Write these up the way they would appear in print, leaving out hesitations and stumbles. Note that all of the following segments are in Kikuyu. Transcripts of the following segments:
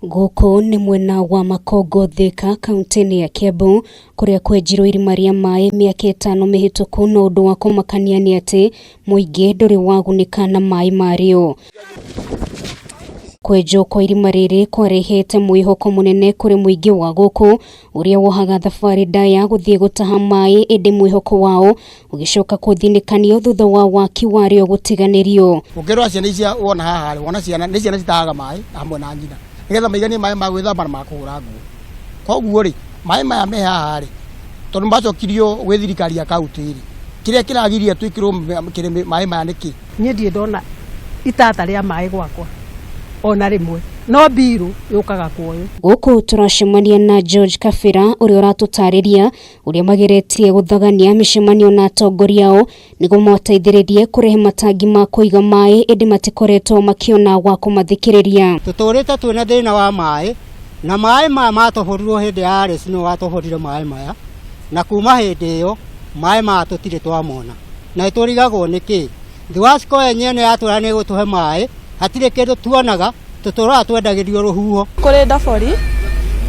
Gũkũ nĩ mwena wa Makongo Thika kaunti-inĩ ya Kiambu kũrĩa kwenjirwo irima rĩa maĩ mĩaka ĩtano mĩhĩtũku no ũndũ wa kũmakania nĩ atĩ mũingĩ ndũrĩ wagunĩka na maĩ marĩo. Kwenjwo kwa irima rĩrĩ kwarehete mwĩhoko mũnene kũrĩ mũingĩ wa gũkũ ũrĩa wohaga thabarĩ ndaya gũthiĩ gũtaha maĩ ĩndĩ mwĩhoko wao ũgĩcoka kũthinĩkanio thutha wa waki warĩo gũtiganĩrio. Ũkĩrora ciana icia wona haha rĩ, wona ciana nĩ ciana citahaga maĩ hamwe na nyina nĩgetha maiganie maĩ ma gwĩthamba na ma kũhũra nguo. Koguo rĩ, maĩ maya me haha rĩ, tondũ macokirio gwĩ thirikari ya kaunti rĩ, kĩrĩa kĩragiria twĩkĩrwo maĩ maya nĩ kĩ? Niĩ ndirĩ ndona itata rĩa maĩ gwakwa ona rĩmwe, no mbirũ yũkaga kuoywo. Gũkũ tũracemania na George Kabira ũrĩa ũratũtarĩria ũrĩa mageretie gũthagania mĩcemanio na atongoria ao nĩguo mamateithĩrĩrie kũrehe matangi ma kũiga maĩ ĩndĩ matikoretwo makĩona wa kũmathikĩrĩria. Tũtũrĩte twĩna thĩna wa maĩ na maĩ maya matũbũrirwo hĩndĩ ya Alice nĩwe watũbũrire maĩ maya, na kuma hĩndĩ ĩyo maĩ maya tũtirĩ twamona na nĩtũrigagwo nĩkĩ. Thiwasco yenyewe nĩ yatwĩra nĩ ĩgũtũhe maĩ, hatirĩ kĩndũ tuonaga, tũtũraga twendagĩrio rũhuho. Kũrĩ ndobori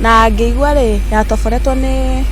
na ngĩigua rĩ yatoboretwo nĩ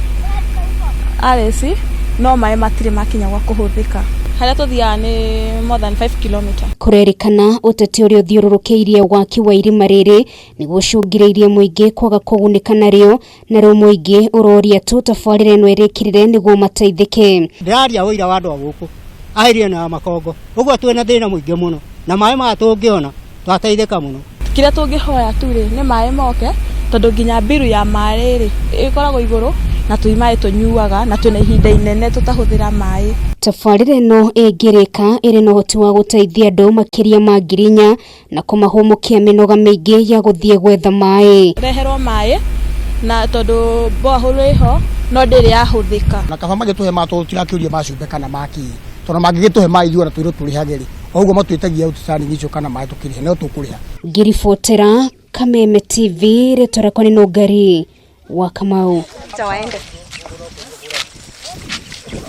Alice no maĩ matirĩ makinya gwa kũhũthĩka. Harĩa tũthiaga nĩ more than 5 kilometer. Kũrerĩkana ũteti ũrĩa ũthiũrũrũkĩirie waki wa irima rĩrĩ nĩguo ũcũngĩrĩirie mũingĩ kwaga kũgunĩka narĩo na rĩu mũingĩ ũroria tu tabarĩra ĩno ĩrĩkĩrĩre nĩguo mateithĩke. Ndĩraria ũira wa andũ a gũkũ a area ĩno ya Makongo, ũguo twĩna thĩna mũingĩ mũno na maĩ maya tũngĩona twateithĩka mũno. Kĩrĩa tũngĩhoya tu rĩ nĩ maĩ moke tondũ nginya mbiru ya maĩ rĩ ĩkoragwo igũrũ na tũi maĩ tũnyuaga na twĩna ihinda inene tũtahũthĩra maĩ. Tabarĩra ĩno ĩngĩrĩka ĩrĩ na ũhoti wa gũteithia andũ makĩria ma 4,000 na kũmahũmũkia mĩnoga mĩingĩ ya gũthiĩ gwetha maĩ. Reherwo maĩ na tondũ borehole ĩho no ndĩrĩ yahũthĩka. Na kaba magĩtũhe ma tondũ tũtirakĩũria ma cumbĩ kana ma kĩ, tondũ mangĩgĩtũhe maĩ ithuĩ ona twĩrwo tũrĩhage rĩ, o ũguo matwĩtagia outstanding icio kana maĩ tũkĩrĩhe no tũkũrĩha. Ngĩribotera Kameme TV, rĩtwa rĩakwa nĩ Nũngari wa Kamau.